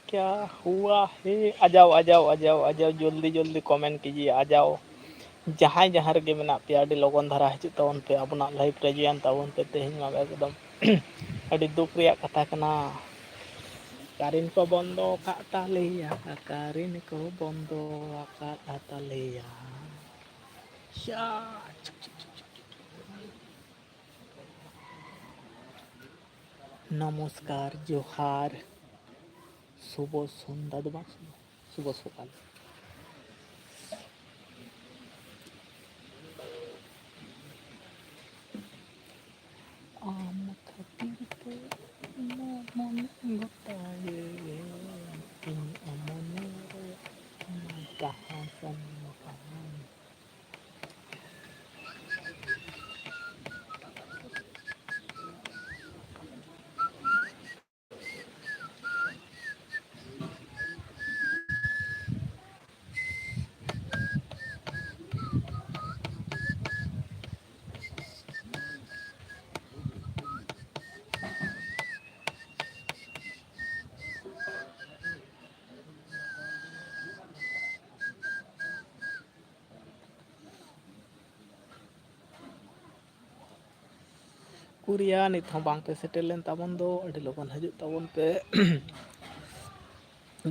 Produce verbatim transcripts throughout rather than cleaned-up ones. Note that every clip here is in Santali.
क्या हुआ है? आ जाओ, आ जाओ, आ जाओ, आ जाओ, जल्दी जल्दी कमेंट कीजिए, आ जाओ। ᱡᱟᱦᱟᱸᱭ ᱡᱟᱦᱟᱸ ᱨᱮᱜᱮ ᱢᱮᱱᱟᱜ ᱯᱮᱭᱟ, ᱟᱹᱰᱤ ᱞᱚᱜᱚᱱ ᱫᱷᱟᱨᱟ ᱦᱤᱡᱩᱜ ᱛᱟᱵᱚᱱ ᱯᱮ, ᱟᱵᱚᱱᱟᱜ ᱞᱟᱭᱤᱵᱷ ᱨᱮ ᱡᱚᱭᱮᱱ ᱛᱟᱵᱚᱱ ᱯᱮ᱾ ᱛᱮᱦᱮᱧ ᱢᱟ ᱮᱠᱫᱚᱢ ᱟᱹᱰᱤ ᱫᱩᱠ ᱨᱮᱭᱟᱜ ᱠᱟᱛᱷᱟ ᱠᱟᱱᱟ, ᱠᱟᱨᱮᱱᱴ ᱠᱚ ᱵᱚᱱᱫᱚ ᱟᱠᱟᱫ ᱛᱟᱞᱮᱭᱟ, ᱠᱟᱨᱮᱱᱴ ᱠᱚ ᱵᱚᱱᱫᱚ ᱟᱠᱟᱫ ᱛᱟᱞᱮᱭᱟ᱾ ᱭᱟ᱾ ᱱᱚᱢᱚᱥᱠᱟᱨ, ᱡᱚᱦᱟᱨ, ᱥᱩᱵᱚ ᱥᱚᱱᱫᱷᱟ ᱫᱚ ᱵᱟᱝ, ᱥᱩᱵᱚ ᱥᱚᱠᱟᱞ᱾ ᱟᱢ ᱠᱷᱟᱹᱛᱤᱨ ᱛᱮ ᱤᱧᱟᱹᱜ ᱢᱚᱱᱮ ᱜᱚᱴᱟᱭᱮ, ᱤᱧ ᱟᱢ ᱢᱚᱱᱮ ᱨᱮ ᱛᱟᱦᱮᱸ ᱥᱟᱱᱟᱧ ᱠᱟᱱᱟ᱾ ᱩᱠᱩᱨᱭᱟ, ᱱᱤᱛ ᱦᱚᱸ ᱵᱟᱝ ᱯᱮ ᱥᱮᱴᱮᱨ ᱞᱮᱱ ᱛᱟᱵᱚᱱ ᱫᱚ, ᱟᱹᱰᱤ ᱞᱚᱜᱚᱱ ᱦᱤᱡᱩᱜ ᱛᱟᱵᱚᱱ ᱯᱮ᱾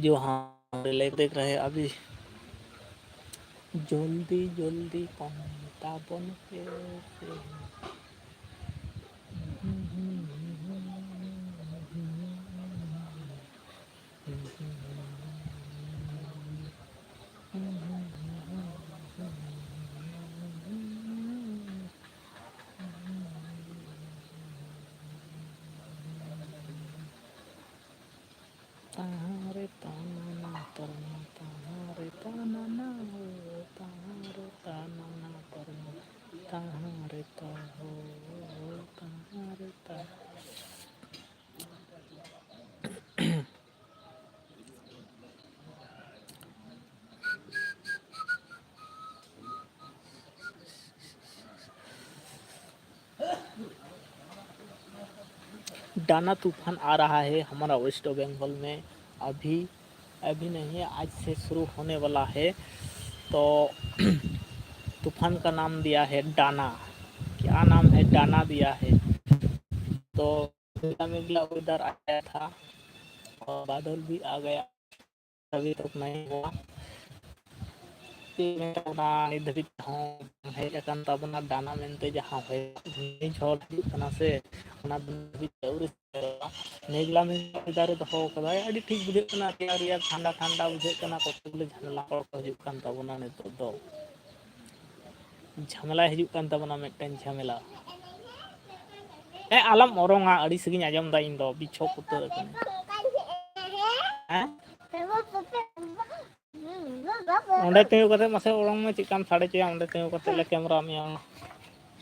ᱡᱚᱦᱟᱨ, ᱞᱟᱭᱤᱵᱷ ᱫᱮᱠᱷ ᱨᱟᱦᱮ ᱟᱵᱷᱤ, ᱡᱚᱞᱫᱤ ᱡᱚᱞᱫᱤ ᱯᱚᱱ ᱛᱟᱵᱚᱱ ᱯᱮ ᱥᱮ᱾ ᱛᱟᱦᱟᱸ ᱨᱮ ᱛᱟᱱᱟᱱᱟ ᱛᱚᱨᱢᱟ, ᱛᱟᱦᱟᱸ ᱨᱮ ᱛᱟᱱᱟᱱᱟ ᱦᱳ, ᱛᱟᱦᱟᱸ ᱨᱮ ᱛᱟᱱᱟᱱᱟ ᱛᱚᱨᱢᱟ, ᱛᱟᱦᱟᱸ ᱨᱮ ᱛᱟ ᱦᱳ, ᱛᱟᱦᱟᱸ ᱨᱮ ᱛᱟ᱾ डाना तूफान आ रहा है हमारा वेस्ट बंगाल में, अभी अभी नहीं है, आज से शुरू होने वाला है। तो तूफान का नाम दिया है डाना। क्या नाम है? डाना दिया है। तो मेघला मेघला वेदर आया था और बादल भी आ गया, अभी तक नहीं हुआ। ᱪᱮᱫ ᱢᱮᱱ ᱚᱱᱟ ᱱᱤᱛ ᱫᱷᱟᱹᱵᱤᱡ ᱦᱚᱸ ᱦᱮᱡ ᱟᱠᱟᱱ ᱛᱟᱵᱚᱱᱟ ᱰᱟᱱᱟ ᱢᱮᱱᱛᱮ ᱡᱟᱦᱟᱸ ᱦᱚᱭ ᱜᱷᱩᱨᱱᱤ ᱡᱷᱚᱲ ᱦᱤᱡᱩᱜ ᱠᱟᱱᱟ ᱥᱮ, ᱚᱱᱟ ᱫᱚ ᱱᱤᱛ ᱫᱷᱟᱹᱵᱤᱡ ᱛᱮ ᱟᱹᱣᱨᱤ ᱥᱮᱴᱮᱨᱚᱜᱼᱟ᱾ ᱢᱮᱜᱽᱞᱟ ᱢᱮᱜᱽᱞᱟ ᱫᱟᱨᱮ ᱫᱚᱦᱚ ᱠᱟᱫᱟᱭ, ᱟᱹᱰᱤ ᱴᱷᱤᱠ ᱵᱩᱡᱷᱟᱹᱜ ᱠᱟᱱᱟ, ᱨᱮᱭᱟᱲ ᱨᱮᱭᱟᱲ ᱴᱷᱟᱱᱰᱟ ᱴᱷᱟᱱᱰᱟ ᱵᱩᱡᱷᱟᱹᱜ ᱠᱟᱱᱟ᱾ ᱠᱚᱛᱚ ᱜᱩᱞᱟᱹ ᱡᱷᱟᱢᱮᱞᱟ ᱦᱚᱲ ᱠᱚ ᱦᱤᱡᱩᱜ ᱠᱟᱱ ᱛᱟᱵᱚᱱᱟ ᱱᱤᱛᱚᱜ ᱫᱚ᱾ ᱡᱷᱟᱢᱮᱞᱟ ᱦᱤᱡᱩᱜ ᱠᱟᱱ ᱛᱟᱵᱚᱱᱟ ᱢᱤᱫᱴᱮᱱ ᱡᱷᱟᱢᱮᱞᱟ᱾ ᱮ, ᱟᱞᱚᱢ ᱚᱨᱚᱝᱟ, ᱟᱹᱲᱤᱥ ᱜᱤᱧ ᱟᱸᱡᱚᱢ ᱫᱟ ᱤᱧ ᱫᱚ, ᱵᱤᱪᱷᱚᱠ ᱩᱛᱟᱹᱨ ᱟᱠᱟᱱᱟ᱾ ᱦᱮᱸ? ᱚᱸᱰᱮ ᱛᱤᱸᱜᱩ ᱠᱟᱛᱮ ᱢᱟᱥᱮ ᱚᱨᱚᱝ ᱢᱮ, ᱪᱮᱫ ᱠᱟᱢ ᱥᱟᱰᱮ ᱦᱚᱪᱚᱭᱟ, ᱚᱸᱰᱮ ᱛᱤᱸᱜᱩ ᱠᱟᱛᱮ ᱞᱮ ᱠᱮᱢᱨᱟ ᱢᱮᱭᱟ᱾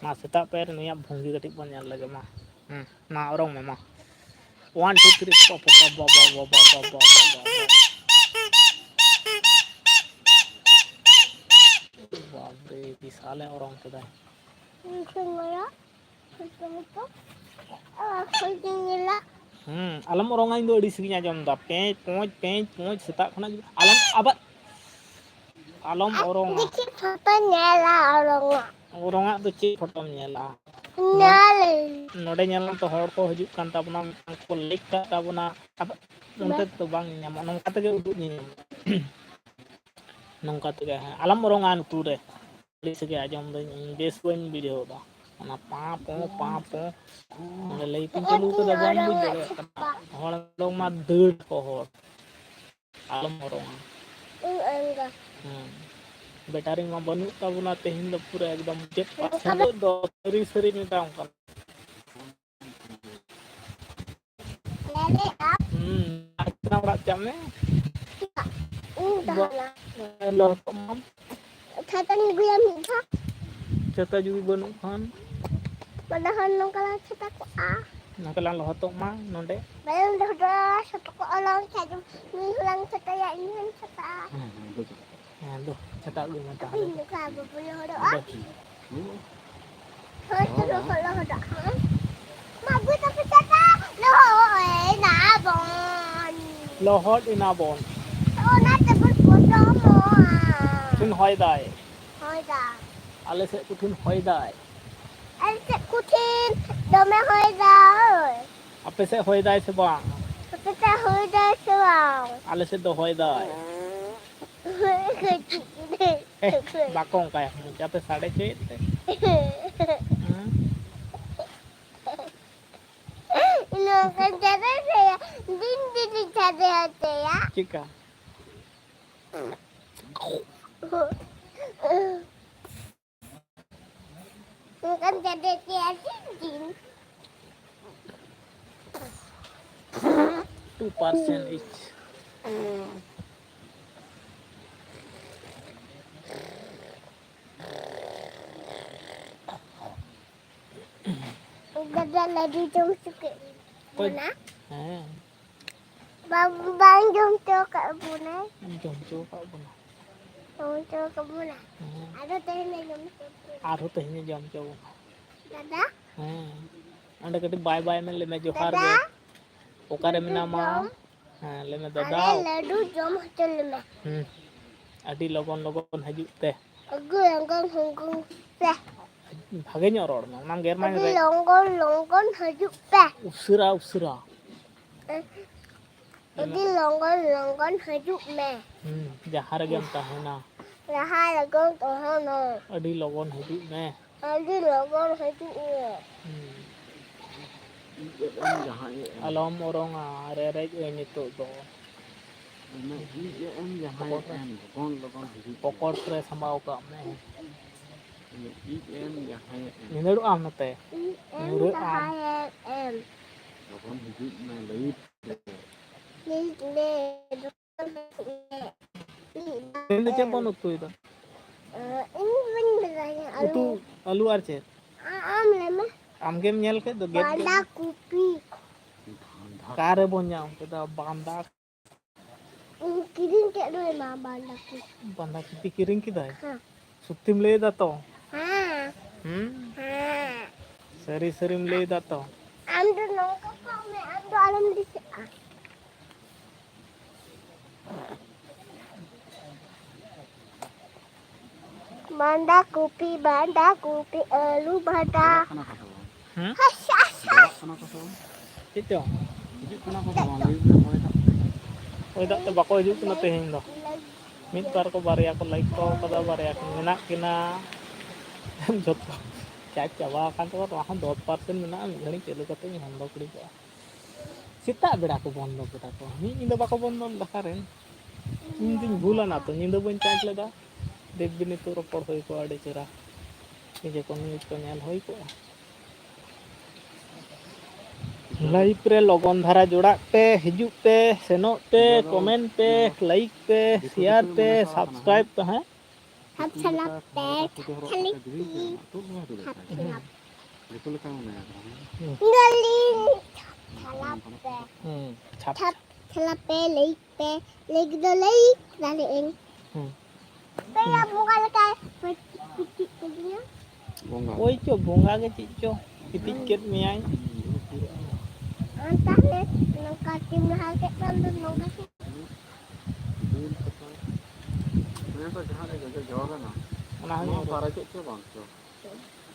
ᱢᱟ ᱥᱮᱛᱟᱜ ᱯᱟᱭᱟᱨ ᱨᱮ ᱱᱩᱭᱟᱜ ᱵᱷᱚᱝᱜᱤ ᱠᱟᱹᱴᱤᱡ ᱵᱚᱱ ᱧᱮᱞ ᱞᱮᱜᱮ, ᱢᱟ᱾ ᱦᱩᱸ, ᱢᱟ ᱚᱨᱚᱝ ᱢᱮ, ᱢᱟ᱾ One, two, three, ᱯᱚ, ᱯᱚ, ᱯᱚ, ᱵᱟ, ᱵᱟ, ᱵᱟ, ᱵᱟ, ᱵᱟ, ᱵᱟ, ᱵᱟ᱾ ᱵᱟᱯᱨᱮ, ᱵᱤᱥᱟᱞᱮ ᱚᱨᱚᱝ ᱠᱮᱫᱟᱭ᱾ ᱦᱩᱸ, ᱟᱞᱚᱢ ᱚᱨᱚᱝᱟ, ᱤᱧ ᱫᱚ ᱟᱹᱰᱤ ᱥᱟᱺᱜᱤᱧ ᱟᱸᱡᱚᱢ ᱫᱟ᱾ ᱯᱮᱸᱪ, ᱯᱚᱸᱪ, ᱯᱮᱸᱪ, ᱯᱚᱸᱪ, ᱥᱮᱛᱟᱜ ᱠᱷᱚᱱᱟᱜ ᱡᱩᱫᱤ ᱟᱞᱚᱢ ᱟᱵᱟᱨ, ᱟᱞᱚᱢ ᱚᱨᱚᱝᱟ᱾ ᱫᱮᱠᱷᱤ ᱯᱷᱳᱴᱳ ᱧᱮᱞᱟ ᱚᱨᱚᱝᱟ᱾ ᱚᱨᱚᱝᱟᱜ ᱫᱚ ᱪᱮᱫ ᱯᱷᱳᱴᱳᱢ ᱧᱮᱞᱟ? ᱧᱮᱞ᱾ ᱱᱚᱰᱮ ᱧᱮᱞ ᱛᱚ ᱦᱚᱲ ᱠᱚ ᱦᱤᱡᱩᱜ ᱠᱟᱱ ᱛᱟᱵᱚᱱᱟ, ᱢᱤᱫᱴᱟᱝ ᱠᱚ ᱞᱟᱹᱭᱤᱠ ᱠᱟᱜ ᱛᱟᱵᱚᱱᱟ᱾ ᱟᱫᱚ ᱚᱱᱛᱮ ᱫᱚ ᱵᱟᱝ ᱧᱟᱢᱚᱜᱼᱟ, ᱱᱚᱝᱠᱟ ᱛᱮᱜᱮ ᱩᱫᱩᱜ ᱧᱟᱢᱚᱜᱼᱟ᱾ ᱱᱚᱝᱠᱟ ᱛᱮᱜᱮ, ᱦᱮᱸ, ᱟᱞᱚᱢ ᱚᱨᱚᱝᱟ ᱱᱩᱛᱩᱨ ᱨᱮ᱾ ᱟᱹᱲᱤᱥ ᱜᱮ ᱟᱸᱡᱚᱢ ᱫᱟᱹᱧ, ᱤᱧ ᱵᱮᱥ ᱵᱟᱹᱧ ᱵᱩᱡᱷᱟᱹᱣ ᱫᱟ᱾ ᱚᱱᱟ ᱯᱟᱸ ᱯᱚᱸ, ᱯᱟᱸ ᱯᱚᱸ᱾ ᱚᱸᱰᱮ ᱞᱟᱹᱭᱤᱴ ᱤᱧ ᱪᱟᱹᱞᱩ ᱠᱟᱫᱟ, ᱵᱟᱢ ᱵᱩᱡᱽ ᱫᱟᱲᱮᱭᱟᱜ ᱠᱟᱱᱟ᱾ ᱦᱚᱲ ᱚᱰᱚᱝ ᱢᱟ ᱫᱟᱹᱲ ᱠᱚ ᱦᱚᱲ᱾ ᱟᱞᱚᱢ ᱚᱨᱚᱝᱟ᱾ ᱦᱩᱸ᱾ ᱵᱮᱴᱟᱨᱤ ᱢᱟ ᱵᱟᱹᱱᱩᱜ ᱛᱟᱵᱚᱱᱟ ᱛᱮᱦᱮᱧ ᱫᱚ, ᱯᱩᱨᱟᱹ ᱮᱠᱫᱚᱢ ᱪᱮᱫ ᱯᱟᱪᱷᱮ ᱫᱚ ᱥᱟᱹᱨᱤ ᱥᱟᱹᱨᱤ ᱢᱮᱛᱟᱢ ᱠᱟᱱᱟ᱾ ᱦᱩᱸ, ᱟᱪᱪᱷᱟ, ᱚᱲᱟᱜ ᱪᱟᱜ ᱢᱮ᱾ ᱤᱧ ᱛᱟᱦᱮᱱᱟ᱾ ᱞᱚᱦᱚᱫᱚᱜ ᱢᱟᱢ᱾ ᱪᱷᱟᱛᱟᱧ ᱟᱹᱜᱩᱭᱟ ᱢᱤᱫ ᱫᱷᱟᱣ᱾ ᱪᱷᱟᱛᱟ ᱡᱩᱫᱤ ᱵᱟᱹᱱᱩᱜ ᱠᱷᱟᱱ? ᱵᱟᱰᱟ ᱦᱚᱲ ᱱᱚᱝᱠᱟ ᱞᱟᱝ ᱪᱷᱟᱛᱟ ᱠᱚᱜᱼᱟ᱾ ᱱᱚᱝᱠᱟ ᱞᱟᱝ ᱞᱚᱦᱚᱫᱚᱜ ᱢᱟ ᱱᱚᱰᱮ᱾ ᱵᱟᱞᱟᱝ ᱞᱚᱦᱚᱫᱚᱜᱼᱟ, ᱪᱷᱟᱛᱟ ᱠᱚᱜᱼᱟ ᱞᱟᱝ, ᱪᱷᱟᱛᱟ ᱡᱩᱫᱤ ᱢᱤᱫ ᱦᱚᱲ ᱞᱟᱝ ᱪᱷᱟᱛᱟᱭᱟ, ᱤᱧ ᱦᱚᱸᱧ ᱪᱷᱟᱛᱟᱜᱼᱟ᱾ ᱦᱮᱸ, ᱫᱩ ᱪᱷᱟᱛᱟ ᱟᱹᱜᱩᱭ ᱢᱮ ᱛᱟᱦᱞᱮ᱾ ᱟᱹᱜᱩᱭ ᱢᱮ ᱠᱷᱟᱱ ᱵᱟᱵᱚ ᱞᱚᱦᱚᱫᱚᱜᱼᱟ᱾ ᱫᱩ᱾ ᱦᱳᱭ, ᱛᱚ ᱞᱚᱦᱚᱫ ᱞᱚᱦᱚᱫᱚᱜ ᱠᱟᱱᱟ᱾ ᱢᱟ ᱟᱹᱜᱩᱭ ᱛᱟᱯᱮ ᱪᱷᱟᱛᱟ, ᱞᱚᱦᱚᱫ ᱮᱱᱟ ᱵᱚᱱ᱾ ᱞᱚᱦᱚᱫ ᱮᱱᱟ ᱵᱚᱱ᱾ ᱚᱱᱟ ᱛᱮᱵᱚᱱ ᱯᱚᱴᱚᱢᱚᱜᱼᱟ᱾ ᱠᱚᱴᱷᱤᱱ ᱦᱚᱭ ᱫᱟᱭ᱾ ᱦᱚᱭ ᱫᱟᱭ᱾ ᱟᱞᱮ ᱥᱮᱫ ᱠᱚᱴᱷᱤᱱ ᱦᱚᱭ ᱫᱟᱭ᱾ ᱟᱞᱮ ᱥᱮᱫ ᱠᱚᱴᱷᱤᱱ ᱫᱚᱢᱮ ᱦᱚᱭ ᱫᱟᱭ᱾ ᱟᱯᱮ ᱥᱮᱫ ᱦᱚᱭ ᱫᱟᱭ ᱥᱮ ᱵᱟᱝ? ᱟᱯᱮ ᱥᱮᱫ ᱦᱚᱭ ᱫᱟᱭ ᱥᱮ ᱵᱟᱝ? ᱟᱞᱮ ᱥᱮᱫ ᱫᱚ ᱦᱚᱭ ᱫᱟᱭ᱾ ᱮ, ᱵᱟᱠᱚ ᱚᱱᱠᱟᱭᱟ, ᱢᱚᱪᱟᱛᱮ ᱥᱟᱰᱮ ᱦᱚᱪᱚᱭᱮᱫ ᱛᱮ᱾ ᱦᱮᱸ? ᱱᱚᱝᱠᱟᱱ ᱪᱟᱸᱫᱚ ᱥᱮᱭᱟ, ᱫᱤᱱ ᱫᱤᱱ ᱪᱟᱸᱫᱚ ᱦᱚᱪᱚᱭᱟ᱾ ᱪᱮᱫᱠᱟ? ᱱᱚᱝᱠᱟᱱ ᱪᱟᱸᱫᱚ ᱥᱮᱭᱟ, ᱫᱤᱱ ᱫᱤᱱ᱾ Two percent each. ᱫᱟᱫᱟ, ᱞᱟᱹᱰᱩ ᱡᱚᱢ ᱦᱚᱪᱚ ᱠᱮᱫ ᱚᱠᱚᱭ? ᱵᱚᱱᱟ᱾ ᱦᱮᱸ᱾ ᱵᱟᱝ, ᱵᱟᱝ ᱡᱚᱢ ᱦᱚᱪᱚ ᱠᱟᱜ ᱵᱚᱱᱟᱭ᱾ ᱡᱚᱢ ᱦᱚᱪᱚ ᱠᱟᱜ ᱵᱚᱱᱟ᱾ ᱡᱚᱢ ᱦᱚᱪᱚ ᱠᱟᱜ ᱵᱚᱱᱟ᱾ ᱦᱮᱸ᱾ ᱟᱨᱦᱚᱸ ᱛᱮᱦᱮᱧ ᱞᱮ ᱡᱚᱢ ᱦᱚᱪᱚ ᱠᱚᱣᱟ᱾ ᱟᱨᱦᱚᱸ ᱛᱮᱦᱮᱧ ᱞᱮ ᱡᱚᱢ ᱦᱚᱪᱚ ᱵᱚᱱᱟ᱾ ᱫᱟᱫᱟ? ᱦᱮᱸ᱾ ᱚᱸᱰᱮ ᱠᱟᱹᱴᱤᱡ ᱵᱟᱭ ᱵᱟᱭ ᱢᱮ, ᱞᱟᱹᱭ ᱢᱮ, "ᱡᱚᱦᱟᱨ ᱫᱟᱫᱟ, ᱜᱮ᱾ ᱚᱠᱟᱨᱮ ᱞᱟᱹᱰᱩ ᱢᱮᱱᱟᱢᱟ?" ᱡᱚᱢ᱾ ᱦᱮᱸ, ᱞᱟᱹᱭ ᱢᱮ, ᱫᱟᱫᱟ᱾ ᱟᱞᱮ ᱞᱟᱹᱰᱩ ᱡᱚᱢ ᱦᱚᱪᱚ ᱞᱮᱢᱮ᱾ ᱦᱩᱸ᱾ ᱟᱹᱰᱤ ᱞᱚᱜᱚᱱ ᱞᱚᱜᱚᱱ ᱦᱤᱡᱩᱜ ᱯᱮ᱾ ᱟᱹᱰᱤ ᱞᱚᱜᱚᱱ ᱞᱚᱜᱚᱱ ᱯᱮ᱾ ᱵᱷᱟᱜᱮ ᱧᱚᱜ ᱨᱚᱲ ᱢᱮ, ᱚᱱᱟᱢ ᱜᱮᱨ ᱢᱟ ᱟᱹᱰᱤ ᱨᱮ᱾ ᱞᱚᱜᱚᱱ ᱞᱚᱜᱚᱱ ᱦᱤᱡᱩᱜ ᱯᱮ᱾ ᱩᱥᱟᱹᱨᱟ, ᱩᱥᱟᱹᱨᱟ᱾ ᱟᱹᱰᱤ ᱞᱚᱜᱚᱱ ᱞᱚᱜᱚᱱ ᱦᱤᱡᱩᱜ ᱢᱮ᱾ ᱦᱩᱸ, ᱡᱟᱦᱟᱸ ᱨᱮᱜᱮᱢ ᱛᱟᱦᱮᱱᱟ᱾ ᱡᱟᱦᱟᱸ ᱨᱮᱜᱮᱢ ᱛᱟᱦᱮᱱᱟ᱾ ᱟᱹᱰᱤ ᱞᱚᱜᱚᱱ ᱦᱤᱡᱩᱜ ᱢᱮ᱾ ᱟᱹᱰᱤ ᱞᱚᱜᱚᱱ ᱦᱤᱡᱩᱜ ᱢᱮ᱾ ᱦᱩᱸ᱾ ᱤᱡ ᱮ ᱮᱢ ᱡᱟᱦᱟᱸᱭ ᱮ ᱮᱢ᱾ ᱟᱞᱚᱢ ᱚᱨᱚᱝᱟ, ᱨᱮᱨᱮᱡ ᱟᱹᱧ ᱱᱤᱛᱚᱜ ᱫᱚ᱾ ᱚᱱᱟ ᱤᱡ ᱮ ᱮᱢ ᱡᱟᱦᱟᱸᱭ ᱮ ᱯᱚᱠᱚᱴ ᱨᱮ᱾ ᱮᱢ, ᱞᱚᱜᱚᱱ ᱞᱚᱜᱚᱱ ᱦᱤᱡᱩᱜ ᱢᱮ᱾ ᱯᱚᱠᱚᱴ ᱨᱮ ᱥᱟᱢᱵᱟᱣ ᱠᱟᱜ ᱢᱮ᱾ ᱚᱱᱟ ᱤᱡ ᱮ ᱮᱢ ᱡᱟᱦᱟᱸᱭ ᱮ ᱮᱢ᱾ ᱵᱷᱤᱸᱫᱟᱹᱲᱚᱜ ᱟᱢ ᱱᱚᱛᱮ᱾ ᱤᱡ ᱮᱢ ᱧᱩᱨᱦᱟᱹᱜ ᱟᱢ᱾ ᱡᱟᱦᱟᱸᱭ ᱮ ᱮᱢ᱾ ᱞᱚᱜᱚᱱ ᱦᱤᱡᱩᱜ ᱢᱮ, ᱞᱟᱹᱭᱤᱴ ᱨᱮ᱾ ᱞᱟᱹᱭᱤᱴ ᱨᱮ᱾ ᱛᱮᱦᱮᱧ ᱫᱚ ᱪᱮᱫ ᱵᱚᱱ ᱩᱛᱩᱭᱮᱫᱟ? ᱤᱧ ᱵᱟᱹᱧ ᱵᱟᱰᱟᱭᱟ᱾ ᱩᱛᱩ, ᱟᱹᱞᱩ᱾ ᱟᱹᱞᱩ ᱟᱨ ᱪᱮᱫ? ᱟ-, ᱟᱢ ᱞᱟᱹᱭ ᱢᱮ᱾ ᱟᱢᱜᱮᱢ ᱧᱮᱞ ᱠᱮᱫ ᱫᱚ, ᱜᱮᱫ ᱠᱮᱫ ᱫᱚ᱾ ᱵᱟᱸᱫᱷᱟ ᱠᱚᱯᱤ᱾ ᱚᱠᱟ ᱨᱮᱵᱚᱱ ᱧᱟᱢ ᱠᱮᱫᱟ ᱵᱟᱸᱫᱷᱟ? ᱤᱧ ᱠᱤᱨᱤᱧ ᱠᱮᱫ ᱫᱚᱭ ᱢᱟ ᱵᱟᱸᱫᱷᱟ ᱠᱚᱯᱤ᱾ ᱵᱟᱸᱫᱷᱟ ᱠᱚᱯᱤ ᱠᱤᱨᱤᱧ ᱠᱮᱫᱟᱭ? ᱦᱮᱸ᱾ ᱥᱚᱛᱛᱤᱢ ᱞᱟᱹᱭ ᱮᱫᱟ ᱛᱚ? ᱦᱮᱸ᱾ ᱦᱩᱸ? ᱦᱮᱸ᱾ ᱥᱟᱹᱨᱤ ᱥᱟᱹᱨᱤᱢ ᱞᱟᱹᱭ ᱮᱫᱟ ᱛᱚ? ᱟᱢ ᱫᱚ ᱱᱚᱝᱠᱟ ᱠᱚᱜ ᱢᱮ, ᱟᱢ ᱫᱚ ᱟᱞᱚᱢ ᱫᱤᱥᱟᱹᱜᱼᱟ᱾ ᱵᱟᱸᱫᱟ ᱠᱚᱯᱤ, ᱵᱟᱸᱫᱟ ᱠᱚᱯᱤ, ᱟᱹᱞᱩ ᱵᱷᱟᱡᱟ᱾ ᱦᱩᱸ? ᱦᱟᱥ, ᱦᱟᱥ, ᱦᱟᱥ᱾ ᱪᱮᱫ ᱪᱚ? ᱦᱚᱭ ᱫᱟᱜ ᱛᱮ ᱵᱟᱠᱚ ᱦᱤᱡᱩᱜ ᱠᱟᱱᱟ ᱛᱮᱦᱮᱧ ᱫᱚ᱾ ᱢᱤᱫ ᱵᱟᱨ ᱠᱚ ᱵᱟᱨᱭᱟ ᱠᱚ ᱞᱟᱭᱤᱠ ᱠᱚ ᱠᱟᱫᱟ, ᱵᱟᱨᱭᱟ ᱠᱚ ᱢᱮᱱᱟᱜ ᱠᱤᱱᱟ᱾ ᱡᱚᱛᱚ ᱪᱟᱨᱡᱽ ᱪᱟᱵᱟ ᱟᱠᱟᱱ ᱛᱟᱠᱚᱣᱟ, ᱱᱚᱣᱟ ᱦᱚᱸ ᱫᱚᱥ ᱯᱟᱨᱥᱮᱱᱴ ᱢᱮᱱᱟᱜᱼᱟ᱾ ᱢᱤᱫ ᱜᱷᱟᱹᱲᱤᱡ ᱪᱟᱹᱞᱩ ᱠᱟᱛᱮ ᱤᱧ ᱵᱚᱱᱫᱚ ᱠᱮᱫᱟ᱾ ᱥᱮᱛᱟᱜ ᱵᱮᱲᱟ ᱠᱚ ᱵᱚᱱᱫᱚ ᱠᱮᱫᱟ ᱠᱚ, ᱢᱤᱫ ᱧᱤᱫᱟᱹ ᱵᱟᱠᱚ ᱵᱚᱱᱫᱚ ᱞᱮᱫᱟ᱾ ᱚᱠᱟᱨᱮ? ᱤᱧ ᱫᱩᱧ ᱵᱷᱩᱞ ᱮᱱᱟ ᱛᱚ, ᱧᱤᱫᱟᱹ ᱵᱟᱹᱧ ᱪᱟᱨᱡᱽ ᱞᱮᱫᱟ᱾ ᱫᱮᱵᱽ ᱵᱤᱱᱤ ᱛᱚ ᱨᱚᱯᱚᱲ ᱦᱩᱭ ᱠᱚᱜᱼᱟ ᱟᱹᱰᱤ ᱪᱮᱦᱨᱟ, ᱱᱤᱡᱮ ᱠᱚ ᱱᱤᱭᱩᱡᱽ ᱠᱚ ᱧᱮᱞ ᱦᱩᱭ ᱠᱚᱜᱼᱟ᱾ ᱞᱟᱭᱤᱵᱷ ᱨᱮ ᱞᱚᱜᱚᱱ ᱫᱷᱟᱨᱟ ᱡᱚᱲᱟᱜ ᱯᱮ, ᱦᱤᱡᱩᱜ ᱯᱮ, ᱥᱮᱱᱚᱜ ᱯᱮ, ᱠᱚᱢᱮᱱᱴ ᱯᱮ, ᱞᱟᱭᱤᱠ ᱯᱮ, ᱥᱮᱭᱟᱨ ᱯᱮ, ᱥᱟᱵᱥᱠᱨᱟᱭᱤᱵᱽ ᱯᱮ, ᱦᱮᱸ? ᱦᱟᱯ ᱥᱟᱞᱟᱯ ᱯᱮ, ᱠᱷᱟᱹᱞᱤ ᱯᱮ᱾ ᱦᱟᱯ ᱥᱟᱞᱟᱯ᱾ ᱦᱩᱸ᱾ ᱜᱟᱹᱞᱤ ᱥᱟᱞᱟᱯ ᱯᱮ᱾ ᱦᱩᱸ, ᱪᱷᱟᱯ᱾ ᱪᱷᱟᱯ ᱥᱟᱞᱟᱯ ᱯᱮ, ᱞᱟᱹᱭᱤᱠ ᱯᱮ, ᱞᱟᱹᱭᱤᱠ ᱫᱚ ᱞᱟᱹᱭᱤᱠ ᱫᱟᱲᱮᱭᱟᱜ ᱟᱹᱧ᱾ ᱦᱩᱸ᱾ ᱯᱮᱲᱟ ᱵᱚᱸᱜᱟ ᱞᱮᱠᱟᱭ ᱯᱤᱛᱤᱡ ᱠᱤᱫᱤᱧᱟ᱾ ᱵᱚᱸᱜᱟ᱾ ᱳᱭ ᱪᱚ, ᱵᱚᱸᱜᱟ ᱜᱮ ᱪᱮᱫ ᱪᱚ ᱯᱤᱛᱤᱡ ᱠᱮᱫ ᱢᱮᱭᱟᱭ᱾ ᱟᱨ ᱛᱟᱦᱞᱮ ᱱᱚᱝᱠᱟ ᱛᱤᱱ ᱞᱟᱦᱟ ᱠᱮᱫ ᱠᱷᱟᱱ ᱫᱚ ᱱᱚᱝᱠᱟ ᱥᱮ ᱩᱞ ᱠᱟᱛᱷᱟ᱾ ᱦᱮᱸ ᱛᱚ, ᱡᱟᱦᱟᱸ ᱨᱮ ᱡᱚᱡᱚ ᱡᱚ ᱠᱟᱱᱟ᱾ ᱚᱱᱟ ᱦᱚᱸ ᱱᱚᱣᱟ ᱧᱩᱨᱩ᱾ ᱫᱟᱨᱮ ᱪᱮᱫ ᱪᱚ ᱵᱟᱝ ᱪᱚ᱾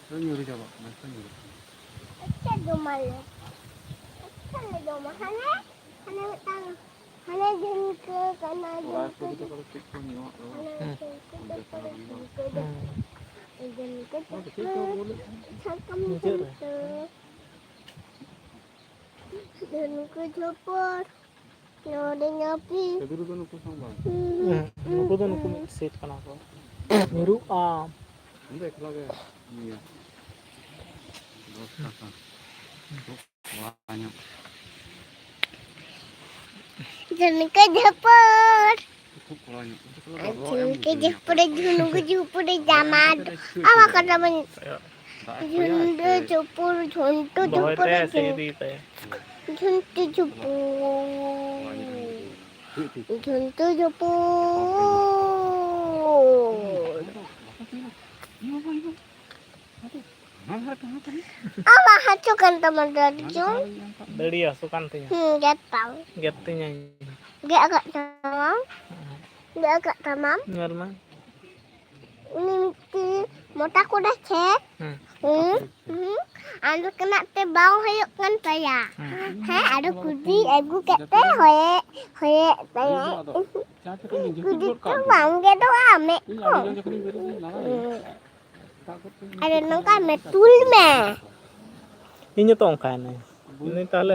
ᱦᱮᱸ, ᱧᱩᱨᱩ ᱪᱟᱵᱟᱜ ᱠᱟᱱᱟ, ᱦᱮᱸ, ᱧᱩᱨᱩ ᱠᱟᱱᱟ᱾ ᱟᱪᱪᱷᱟ, ᱡᱚᱢᱟᱞᱮ᱾ ᱟᱪᱪᱷᱟ, ᱞᱮ ᱡᱚᱢᱟ᱾ ᱦᱟᱱᱮ, ᱦᱟᱱᱮ ᱢᱤᱫᱴᱟᱝ, ᱦᱟᱱᱮ ᱡᱷᱤᱱᱠᱟᱹ ᱠᱟᱱᱟ, ᱠᱚᱲᱟ ᱡᱷᱤᱱᱠᱟᱹ ᱠᱩᱲᱤ ᱫᱚ᱾ ᱛᱟᱠᱚ ᱫᱚ ᱪᱮᱫ ᱠᱚ ᱧᱩᱣᱟᱜ ᱠᱟᱱᱟ? ᱦᱟᱱᱮ ᱦᱩᱸ᱾ ᱡᱷᱤᱱᱠᱟᱹ ᱫᱚ ᱯᱟᱞᱮ ᱡᱷᱤᱱᱠᱟᱹ ᱫᱚ᱾ ᱦᱩᱸ᱾ ᱡᱷᱤᱱᱠᱟᱹ ᱚᱱᱟ ᱫᱚ ᱪᱮᱫ ᱠᱚ ᱵᱚᱞᱮ? ᱥᱟᱠᱟᱢ ᱢᱩᱪᱟᱹᱫ ᱨᱮ᱾ ᱡᱷᱤᱱᱠᱟᱹ᱾ ᱡᱷᱤᱱᱠᱟᱹ ᱡᱷᱚᱯᱚᱨ᱾ ᱱᱚᱰᱮ ᱧᱟᱯᱤ᱾ ᱥᱟᱹᱫᱷᱩ ᱨᱮᱫᱚ ᱱᱩᱠᱩ ᱥᱟᱶ ᱵᱟᱝ᱾ ᱦᱩᱸ, ᱱᱩᱠᱩ ᱫᱚ ᱱᱩᱠᱩ ᱢᱤᱫ ᱥᱮᱴ ᱠᱟᱱᱟ ᱠᱚ᱾ ᱢᱤᱨᱩ ᱟᱢ᱾ ᱩᱱᱤ ᱫᱚ ᱮᱠᱞᱟ ᱜᱮ ᱤᱭᱟᱹ᱾ ᱫᱚᱥ ᱴᱟᱠᱟ᱾ ᱠᱚᱲᱟ ᱧᱚᱜ᱾ ᱡᱷᱤᱱᱠᱟᱹ ᱡᱷᱚᱯᱚᱨ᱾ ᱠᱷᱩᱵ ᱠᱚᱲᱟ ᱧᱚᱜ᱾ ᱡᱷᱤᱱᱠᱟᱹ ᱡᱷᱚᱯᱚᱨ, ᱡᱷᱩᱱᱠᱟᱹ ᱡᱷᱚᱯᱚᱨ ᱡᱟᱢᱟ᱾ ᱟᱢᱟ ᱠᱟᱴᱟ ᱵᱟᱹᱧ ᱡᱷᱩᱱᱰᱟᱹ ᱪᱩᱯᱩᱨ, ᱡᱷᱩᱱᱴᱩ ᱫᱚᱦᱚᱭ ᱪᱩᱯᱩᱨ, ᱛᱟᱭᱟ ᱥᱮ ᱡᱷᱩᱱ-, ᱤᱫᱤᱭ ᱛᱟᱭᱟ? ᱡᱷᱩᱱᱴᱩ ᱪᱩᱯᱩᱨ᱾ ᱡᱷᱩᱱᱴᱩ ᱪᱩᱯᱩᱨ᱾ ᱟᱢᱟᱜ ᱦᱟᱹᱪᱩ ᱠᱟᱱ ᱛᱟᱢᱟ ᱫᱟᱹᱫᱩ? ᱫᱟᱹᱲᱤ ᱦᱟᱹᱥᱩ ᱠᱟᱱ ᱛᱤᱧᱟᱹ᱾ ᱦᱩᱸ, ᱜᱮᱫ ᱛᱟᱢ᱾ ᱜᱮᱫ ᱛᱤᱧᱟᱹᱧ᱾ ᱜᱮᱫ ᱟᱠᱟᱫ ᱛᱟᱢᱟᱢ? ᱦᱩᱸ᱾ ᱜᱮᱫ ᱟᱠᱟᱫ ᱛᱟᱢᱟᱢ? ᱧᱮᱞ ᱢᱮ᱾ ᱩᱱᱤ ᱢᱤᱫᱴᱤᱡ ᱢᱚᱴᱟ ᱠᱚᱲᱟ ᱥᱮ, ᱦᱩᱸ᱾ ᱦᱩᱸ, ᱦᱩᱸ, ᱟᱫᱚ ᱠᱟᱱᱟ ᱛᱮ ᱵᱟᱝ ᱦᱩᱭᱩᱜ ᱠᱟᱱ ᱛᱟᱭᱟ᱾ ᱦᱩᱸ᱾ ᱦᱮᱸ, ᱟᱫᱚ ᱠᱩᱰᱤ ᱟᱹᱜᱩ ᱠᱟᱛᱮ ᱦᱚᱭᱮ, ᱦᱚᱭᱮ ᱛᱟᱭᱟ᱾ ᱠᱩᱰᱤ ᱛᱚ ᱵᱟᱝ ᱜᱮᱫᱚᱜᱼᱟ, ᱢᱮᱫ ᱠᱚ᱾ ᱦᱩᱸ᱾ ᱟᱫᱚ ᱱᱚᱝᱠᱟ ᱢᱮ, ᱛᱩᱞ ᱢᱮ᱾ ᱤᱧ ᱦᱚᱸᱛᱚ ᱚᱱᱠᱟᱭᱮᱱᱟᱹᱧ᱾ ᱤᱧ ᱛᱟᱦᱞᱮ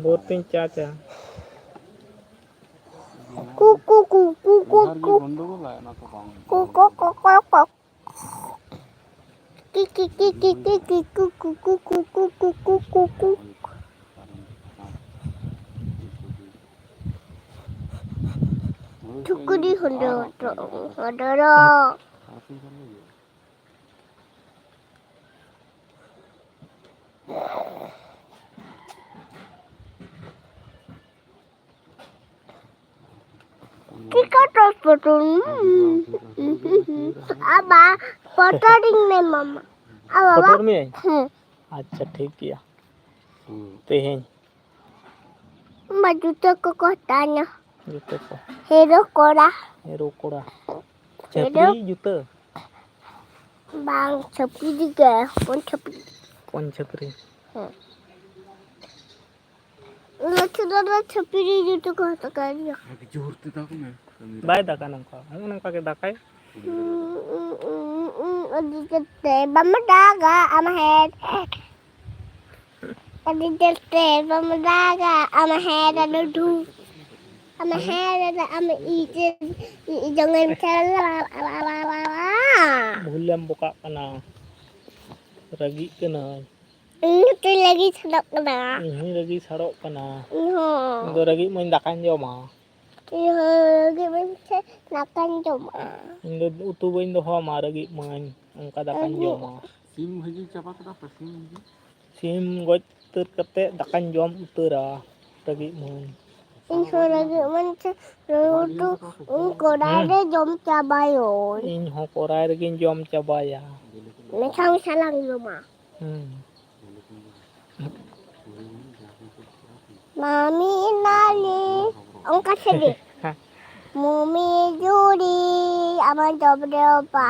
ᱵᱷᱳᱨ ᱛᱤᱧ ᱪᱟᱨᱡᱟ᱾ ᱠᱩ, ᱠᱩ, ᱠᱩ, ᱠᱩ, ᱠᱩ, ᱠᱩ᱾ ᱠᱩ, ᱠᱚ, ᱠᱚ, ᱠᱚ, ᱠᱚ᱾ ᱠᱤ, ᱠᱤ, ᱠᱤ, ᱠᱤ, ᱠᱤ, ᱠᱤ, ᱠᱩ, ᱠᱩ, ᱠᱩ, ᱠᱩ᱾ ᱴᱷᱩᱠᱩᱨᱤ ᱦᱚᱸᱰᱚᱨᱚᱜ, ᱦᱚᱸᱰᱚᱨᱚᱜ᱾ ᱠᱤ ᱠᱟᱴᱚᱨ ᱯᱚᱴᱚᱨ᱾ ᱟᱵᱟ, ᱯᱚᱴᱚᱨᱤᱧ ᱢᱮ, ᱢᱟᱢᱟ᱾ ᱟᱵᱟ, ᱯᱚᱴᱚᱨ ᱢᱮᱭᱟᱹᱧ? ᱦᱮᱸ᱾ ᱟᱪᱪᱷᱟ, ᱴᱷᱤᱠ ᱜᱮᱭᱟ᱾ ᱛᱮᱦᱮᱧ ᱵᱟ, ᱡᱩᱛᱟᱹ ᱠᱚᱠᱚ ᱦᱟᱛᱟᱣ ᱧᱟ᱾ ᱡᱩᱛᱟᱹ ᱠᱚ᱾ ᱦᱮᱨᱳ ᱠᱚᱲᱟ᱾ ᱦᱮᱨᱳ ᱠᱚᱲᱟ᱾ ᱦᱮᱨᱳ᱾ ᱪᱷᱟᱹᱯᱨᱤ ᱡᱩᱛᱟᱹ? ᱵᱟᱝ, ᱪᱷᱟᱹᱯᱨᱤ ᱜᱮ, ᱦᱚᱯᱚᱱ ᱪᱷᱟᱹᱯᱨᱤ᱾ ᱦᱚᱯᱚᱱ ᱪᱷᱟᱹᱯᱨᱤ᱾ ᱦᱮᱸ᱾ ᱞᱟᱹᱴᱩ ᱫᱟᱫᱟ ᱪᱷᱟᱹᱯᱨᱤ ᱡᱩᱛᱟᱹ ᱠᱚ ᱦᱟᱛᱟᱣ ᱠᱟᱣᱫᱤᱧᱟ᱾ ᱡᱳᱨ ᱛᱮ ᱫᱟᱜᱽ ᱢᱮ᱾ ᱵᱟᱭ ᱫᱟᱜᱟ ᱱᱚᱝᱠᱟ, ᱦᱚᱸᱜᱼᱚ ᱱᱚᱝᱠᱟ ᱜᱮ ᱫᱟᱜᱟᱭ᱾ ᱩᱸ, ᱩᱸ, ᱩᱸ, ᱩᱸ, ᱟᱹᱰᱤ ᱡᱳᱨ ᱛᱮ ᱵᱟᱢ ᱫᱟᱜᱟ, ᱟᱢ ᱦᱮᱸ᱾ ᱟᱹᱰᱤ ᱡᱳᱨ ᱛᱮ ᱵᱟᱢ ᱨᱟᱜᱟ, ᱟᱢ ᱦᱮᱸ ᱨᱟᱹᱰᱩ᱾ ᱟᱢ ᱦᱮᱸ ᱨᱟᱹᱰᱩ, ᱟᱢ ᱤᱡ, ᱤᱡ ᱡᱚᱝ ᱮᱢ ᱪᱟᱞᱟᱜ᱾ ᱵᱷᱩᱞᱮᱢ ᱵᱚᱠᱟᱜ ᱠᱟᱱᱟ᱾ ᱨᱟᱹᱜᱤᱜ ᱠᱟᱹᱱᱟᱹᱧ᱾ ᱤᱧ ᱦᱚᱸᱛᱚᱧ ᱨᱟᱹᱜᱤ ᱥᱟᱲᱚᱜ ᱠᱟᱱᱟ᱾ ᱤᱧ ᱦᱚᱸᱧ ᱨᱟᱹᱜᱤ ᱥᱟᱲᱚᱜ ᱠᱟᱱᱟ᱾ ᱤᱧ ᱦᱚᱸ᱾ ᱤᱧ ᱫᱚ ᱨᱟᱹᱜᱤᱜ ᱢᱟᱹᱧ, ᱫᱟᱠᱟᱧ ᱡᱚᱢᱟ᱾ ᱤᱧ ᱦᱚᱸ ᱨᱟᱹᱜᱤᱜ ᱢᱟᱹᱧ ᱥᱮ ᱫᱟᱠᱟᱧ ᱡᱚᱢᱟ᱾ ᱤᱧ ᱫᱚ ᱩᱛᱩ ᱵᱟᱹᱧ ᱫᱚᱦᱚᱣᱟᱢᱟ, ᱨᱟᱹᱜᱤᱜ ᱢᱟᱹᱧ, ᱚᱱᱠᱟ ᱫᱟᱠᱟᱧ ᱨᱟᱹᱜᱤ᱾ ᱡᱚᱢᱟ᱾ ᱥᱤᱢ ᱵᱷᱟᱹᱡᱤ ᱪᱟᱵᱟ ᱠᱮᱫᱟ ᱯᱮ, ᱥᱤᱢ ᱵᱷᱟᱹᱡᱤ? ᱥᱤᱢ ᱜᱚᱡ ᱩᱛᱟᱹᱨ ᱠᱟᱛᱮ ᱫᱟᱠᱟᱧ ᱡᱚᱢ ᱩᱛᱟᱹᱨᱟ, ᱨᱟᱹᱜᱤᱜ ᱢᱟᱹᱧ᱾ ᱤᱧ ᱦᱚᱸ ᱨᱟᱹᱜᱤᱜ ᱢᱟᱹᱧ ᱥᱮ ᱩᱛᱩ, ᱤᱧ ᱠᱚᱲᱟᱭ ᱦᱩᱸ᱾ ᱨᱮ ᱡᱚᱢ ᱪᱟᱵᱟᱭᱟᱹᱧ᱾ ᱤᱧ ᱦᱚᱸ ᱠᱚᱲᱟᱭ ᱨᱮᱜᱮᱧ ᱡᱚᱢ ᱪᱟᱵᱟᱭᱟ᱾ ᱢᱮᱥᱟ ᱢᱮᱥᱟ ᱞᱟᱝ ᱡᱚᱢᱟ᱾ ᱦᱩᱸ᱾ ᱢᱟᱢᱤ ᱱᱟᱞᱤ, ᱚᱱᱠᱟ ᱥᱟᱰᱮ᱾ ᱢᱩᱢᱤ ᱡᱩᱨᱤ ᱟᱢᱟᱜ ᱰᱚᱵ ᱰᱚᱵᱟ᱾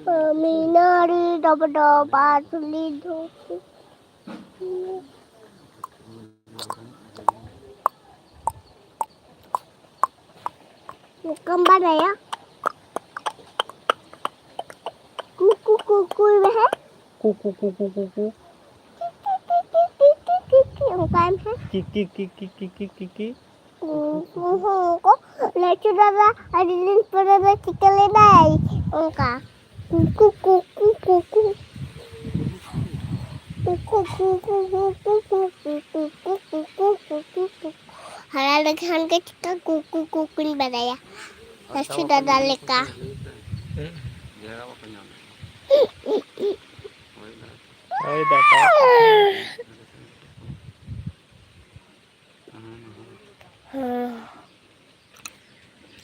ᱢᱩᱢᱤ ᱱᱟᱹᱨᱤ ᱰᱚᱵ ᱰᱚᱵᱟ ᱛᱩᱞᱤ ᱫᱷᱩᱯ᱾ ᱚᱠᱟᱢ ᱵᱟᱰᱟᱭᱟ? ᱠᱩ ᱠᱩ ᱠᱩ ᱠᱩᱭ ᱢᱮ ᱦᱮᱸ᱾ ᱠᱩ ᱠᱩ ᱠᱩ ᱠᱩ ᱠᱩ ᱠᱩ᱾ ᱠᱤ ᱠᱤ ᱠᱤ ᱠᱤ ᱠᱤ ᱠᱤ ᱠᱤ ᱠᱤ ᱚᱱᱠᱟᱭ ᱢᱮ ᱦᱮᱸ᱾ ᱠᱤ ᱠᱤ ᱠᱤ ᱠᱤ ᱠᱤ ᱠᱤ ᱠᱤ ᱠᱤ᱾ ᱩᱱᱠᱩ ᱦᱚᱸ ᱩᱱᱠᱩ ᱞᱟᱹᱴᱩ ᱫᱟᱫᱟ ᱟᱹᱰᱤ ᱫᱤᱱ ᱯᱚᱨᱮ ᱫᱚ ᱪᱤᱠᱟᱹ ᱞᱮᱫᱟᱭ ᱚᱱᱠᱟ᱾ ᱠᱩ ᱠᱩ ᱠᱩ ᱠᱩ ᱠᱩ ᱠᱩ᱾ ᱦᱟᱨᱟ ᱞᱮᱠᱷᱟᱱ ᱜᱮ ᱪᱤᱠᱟ ᱠᱩ ᱠᱩ ᱠᱩ ᱠᱩᱧ ᱵᱟᱰᱟᱭᱟ᱾ ᱞᱟᱹᱴᱩ ᱫᱟᱫᱟ ᱞᱮᱠᱟ᱾ ᱦᱳᱭ ᱫᱟᱠᱟ᱾ ᱦᱮᱸ᱾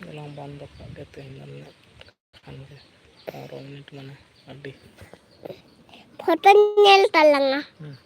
ᱜᱮᱞᱟᱝ ᱵᱚᱱᱫᱚ ᱠᱟᱜ ᱜᱮ ᱛᱮᱦᱮᱧ ᱫᱚ ᱱᱤᱱᱟᱹᱜ ᱠᱷᱟᱱ ᱜᱮ᱾ ᱯᱚᱱᱨᱚ ᱢᱤᱱᱤᱴ ᱢᱟᱱᱮ ᱟᱹᱰᱤ᱾ ᱯᱷᱳᱴᱳ ᱧᱮᱞ ᱛᱟᱞᱟᱝᱟ᱾ ᱦᱩᱸ᱾